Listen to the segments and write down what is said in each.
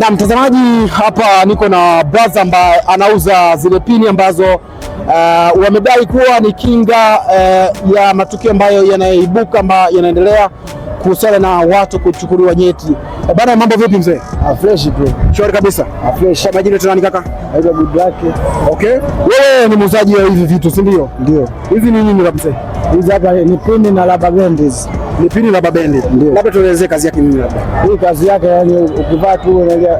Na mtazamaji, hapa niko na brother ambaye anauza zile pini ambazo wamedai kuwa ni kinga ya matukio ambayo yanaibuka ambayo yanaendelea kuhusiana na watu kuchukuliwa nyeti. Bana, mambo vipi mzee? Ah, fresh tu. Shwari kabisa. Ah, fresh. Kwa majina tunani kaka? Naitwa Good Luck. Okay. Wewe ni muuzaji wa hivi vitu, si ndio? Ndio. Hizi ni nini kabisa? Hizi hapa ni pini na rubber band hizi. Ni pini rubber band. Ndio. Labda tuelezee kazi yake nini labda. Hii kazi yake yani ukivaa tu unaingia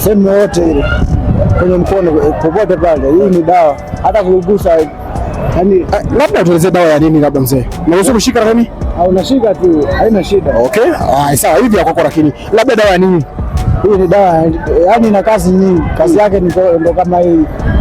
sehemu yoyote ile kwenye mkono popote pale. Hii ni dawa. Hata kugusa yani Labda tuelezee dawa ya nini labda mzee. Unaruhusu kushika lakini? Au unashika tu, haina shida. Okay. Ah, sawa hivi ya kwako lakini labda dawa ya nini? Hii ni dawa yani ina kazi nyingi. Kazi yake ni ndo kama hii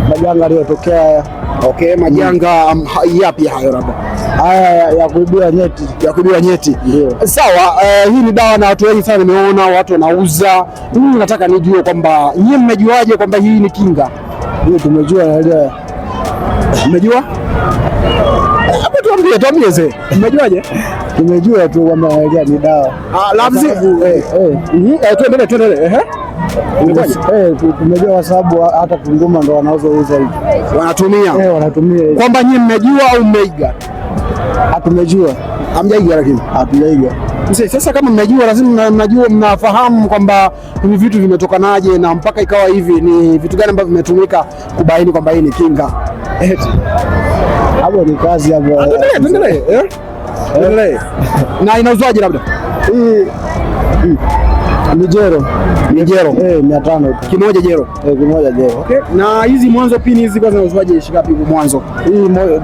majanga yaliyotokea haya. Okay, majanga yapi hayo labda? Haya ya kuibia nyeti. Ya kuibia nyeti. Ndio. Sawa, hii ni dawa na watu wengi sana nimeona watu wanauza. Mimi nataka nijue kwamba nyinyi mmejuaje kwamba hii ni kinga? Hii tumejua na Mmejua? Hapo tuambie, tuambie mzee. Mmejuaje? Tumejua tu kwamba ni dawa. Ah, labda tuendelee, tuendelee. Ehe. Tumejua kwa sababu hata Tunduma ndo wanaozouza hivi. Wanatumia. Wanatumia hivi. Kwamba nyinyi mmejua au mmeiga? Hatumejua. Hamjaiga lakini. Hatujaiga. Mzee, sasa kama mmejua lazima mnajua, mnafahamu kwamba hivi vitu vimetokanaje na mpaka ikawa hivi, ni vitu gani ambavyo vimetumika kubaini kwamba hii ni kinga? Eti. Hapo ni kazi hapo. Tuendelee, tuendelee. Tuendelee. Na inauzwaje labda? Hii ni jero. Ni jero. 500 tu. Kimoja jero. Kimoja jero. Okay. Na hizi mwanzo pini hizi kwanza zinauzwaje shilingi ngapi mwanzo? Hii 200.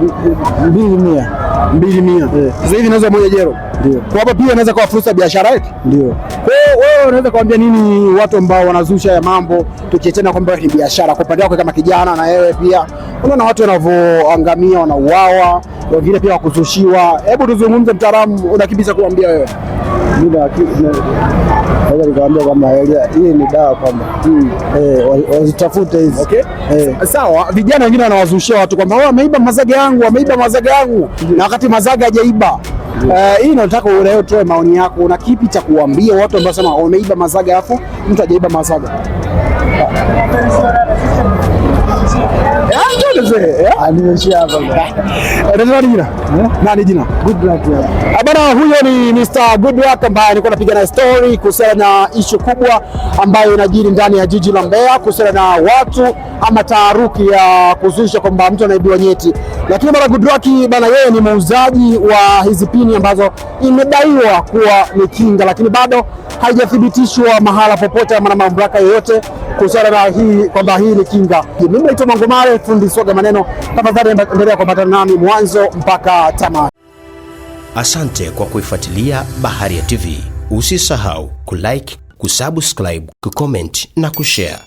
200. Sasa hivi inauza moja jero. Ndio. Kwa hapa pia inaweza kuwa fursa ya biashara yetu. Ndio. Kwa hiyo wewe unaweza kuambia nini watu ambao wanazusha ya mambo, tukiachana kwamba ni biashara, kwa upande wako kama kijana na wewe pia unaona watu wanavyoangamia, wanauawa, wengine pia wakuzushiwa. Hebu tuzungumze, mtaalamu, una kipi cha kuambia wewe? Mimi naweza nikawaambia kwamba hii ni dawa kwamba wazitafute hizi. Okay. Sawa, vijana wengine wanawazushia watu kwamba wameiba mazaga yangu, wameiba mazaga yangu, na wakati mazaga hajaiba. Hii nataka leo tuwe maoni yako, una kipi cha kuambia watu ambao sema wameiba mazaga afu mtu hajaiba mazaga? Nimeishia hapa. Nani jina? Nani jina? Good luck. Bana, huyo ni Mr. Good Luck ambaye alikuwa anapiga na story kuhusiana na issue kubwa ambayo inajiri ndani ya jiji la Mbeya kuhusiana na watu ama taharuki ya kuzusha kwamba mtu anaibiwa nyeti. Lakini bana Good Luck bana, yeye ni muuzaji wa hizi pini ambazo imedaiwa kuwa ni kinga, lakini bado haijathibitishwa mahala popote ama na mamlaka yoyote kuhusiana na hii kwamba hii ni kinga. Mimi naitwa Mangomare, fundi soga maneno. Tafadhali endelea kuambatana nami mwanzo mpaka tamati. Asante kwa kuifuatilia Baharia TV. Usisahau kulike, kusubscribe, kucomment na kushare.